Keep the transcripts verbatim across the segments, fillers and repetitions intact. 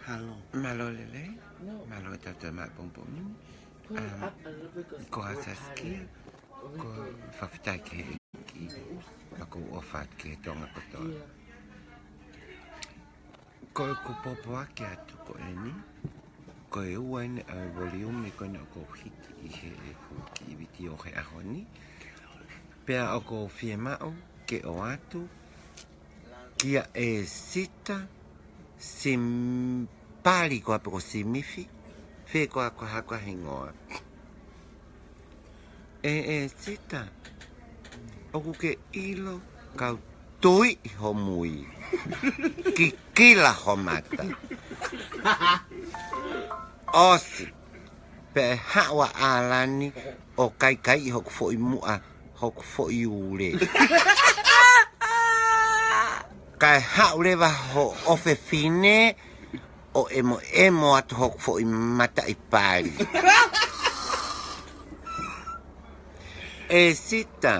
Mālō lelei, mālō e tau toe maʻu pongipongi ni. Ko Saskia, ko e fakafetaʻi ki he ʻEiki, ka ʻoku ou ʻofa atu ki he Tonga kotoa. Ko ʻeku pōpoaki atu ko eni, ko e ua eni ʻa e voliumi ko eni ʻoku ou hiki ʻi heʻeku kiʻi vitiō he ʻaho ni. Pea ʻoku ou fiemaʻu ke ʻoatu kia ʻEsita Simpali, ko e hā pē, ko Simifi, fē, ko e hā, ko e hā, ko e hā e hingoa. ʻE ʻEsita, ʻoku ke ʻilo kau tuiʻi ho mui, kikila ho mata. ʻOsi, pea ʻe haʻu ʻa ʻAlani ʻo kaikaiʻi hoku foʻi muʻa, hoku foʻi ule. Kae haʻu leva ho ʻofefine ʻo ʻemoʻemo atu hoku foʻi mataʻi pali. ʻEsita,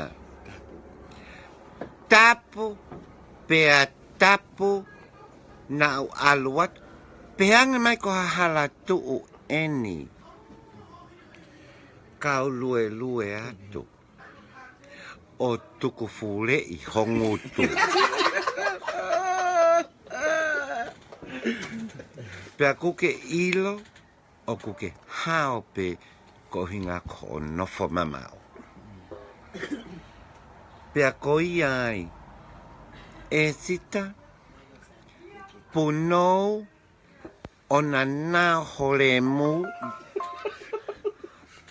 tapu pea tapu naʻa ku ʻalu atu, pehē ange mai ko ha hala tuʻu eni. Kau luelue atu ʻo tuku fuleʻi ho ngutu. Pea ʻoku ke ʻilo ʻoku ke hao pē ko e ʻuhinga ko hoʻo nofo mamaʻo. Pea ko ia ai, ʻEsita, punou ʻo nana ho lemu,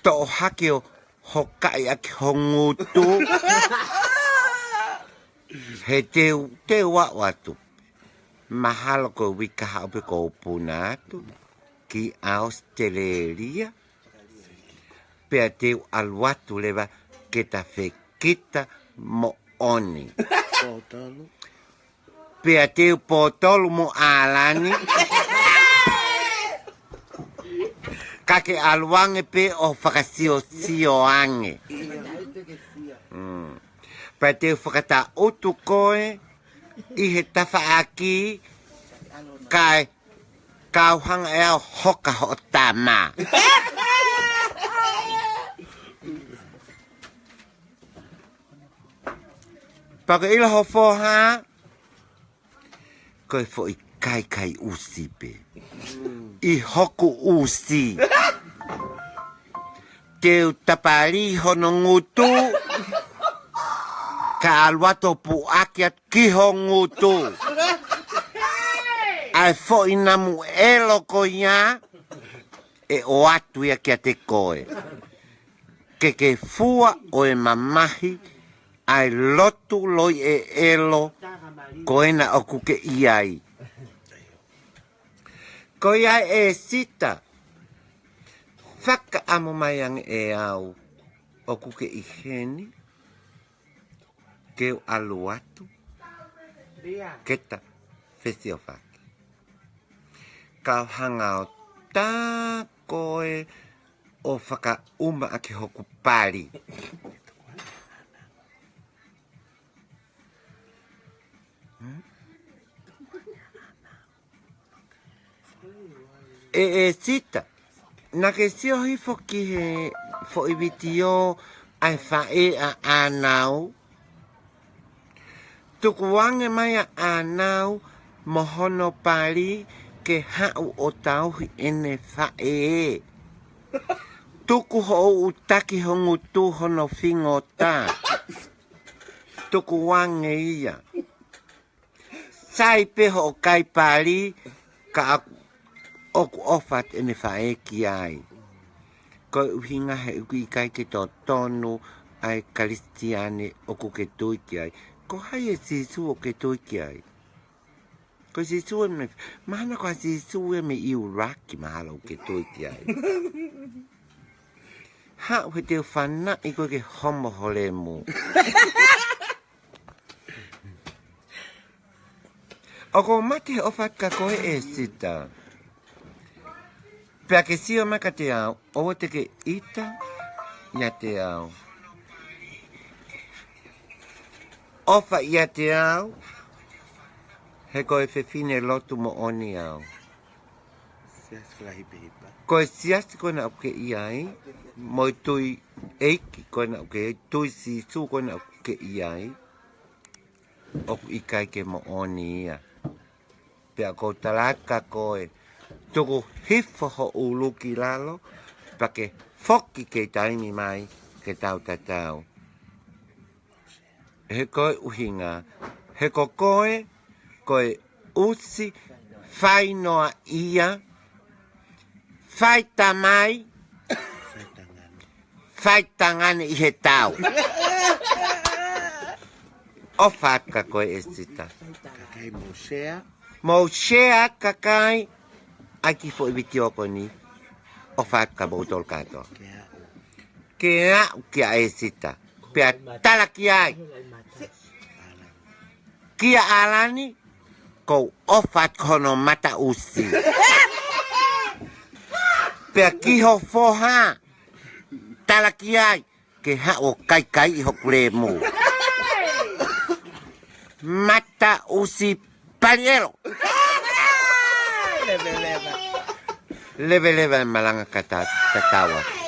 toʻo hake ʻo hokaʻi ʻaki ho ngutu. He te u, te u aʻu atu. Mahalo ko e uike kahaʻu pē kuo u puna atu ki ʻAositelēlia. Pea te u ʻalu atu leva ke ta fekita moʻoni. Pea te u pōtolu mo ʻAlani. Ka ke ʻalu ange pē ʻo fakasiosio ange. Mm. Pea te u fakatāʻutu koe ʻi he tafaʻaki, kae kau hanga ʻe au ʻo hoka hoʻo tama. Pea ke ʻilo ho foha, ko e foʻi kaikaiʻusi pē ʻi hoku ʻusi. Te u tapali hono ngutu, kae ʻalu atu ʻo puʻaki atu ki ho ngutu. ʻA e foʻi namu ʻelo ko ia, ʻe ʻoatu ia kiate koe. Ke ke fua ʻo e mamahi ʻa e lotu loi ʻe ʻelo ko ena ʻoku ke ʻi ai. Ko ia ʻEsita, fakaʻamu mai ange ʻe au ʻoku ke ʻi heni, ke u ʻalu atu ke ta fesiofaki. Kau hanga ʻo tā koe ʻo fakaʻuma ʻaki hoku pali. ʻE, ʻEsita, naʻa ke sio hifo ki he foʻi vitiō ʻa e faʻē ʻa ʻĀnau? Tukuange mai ʻa ʻĀnau mo hono pali ke haʻu ʻo tauhi ʻene faʻē. Tuku hoʻo ʻutaki ho ngutu hono fingota. Tukuange ia. Sai pē hoʻo kai pali, ka ʻoku, ʻoku ʻofa atu ʻene faʻē ki ai. Ko e ʻuhinga he ʻoku ʻikai ke totonu ʻa e Kalisitiane ʻoku ke tui ki ai. Ko hai e Sīsū ʻoku ke tui ki ai? Ko Sīsū ē mei, mahalo ko Sīsū ē mei ʻIulaki mahalo ʻoku ke tui ki ai. Haʻu he te u fanaʻi koe ke homo ho lemu. ʻOku ou mate he ʻofa atu kia koe ʻEsita. Pea ke sio mai kiate au, ʻoua te ke ʻita ʻiate au. ʻOfa ʻiate au, He ko e fefine lotu moʻoni au. Ko e siasi ko ena ʻoku ke ʻi ai, mo e tui ʻeiki ko ena ʻoku ke, tui Sīsū ko ena ʻoku ke ʻi ai, ʻoku ʻikai ke moʻoni ia. Pea ʻoku ou tala atu kia koe, tuku hifo ho ʻulu ki lalo, pea ke foki ke taimi mai ke tau tatau. He ko e ʻuhinga, he ko koe, ko e ʻusi fai noa ia, fai tamai, fai tangane ʻi he tau. ʻOfa atu kia koe ʻEsita. Kakai mou share. Mou share kakai, ʻai ki he foʻi vitiō ko eni. ʻOfa atu kia moutolu kātoa. Ke aʻu kia ʻEsita. Pea tala ki ai. Kia ʻAlani, ʻoku ou ʻofa atu ki hono mata ʻusi. Pea ki ho foha, tala ki ai, ke haʻu ʻo kaikai ʻi hoku lemu. Mata ʻusi palielo. Leveleva. Leveleva e malanga ka ta-, tatau.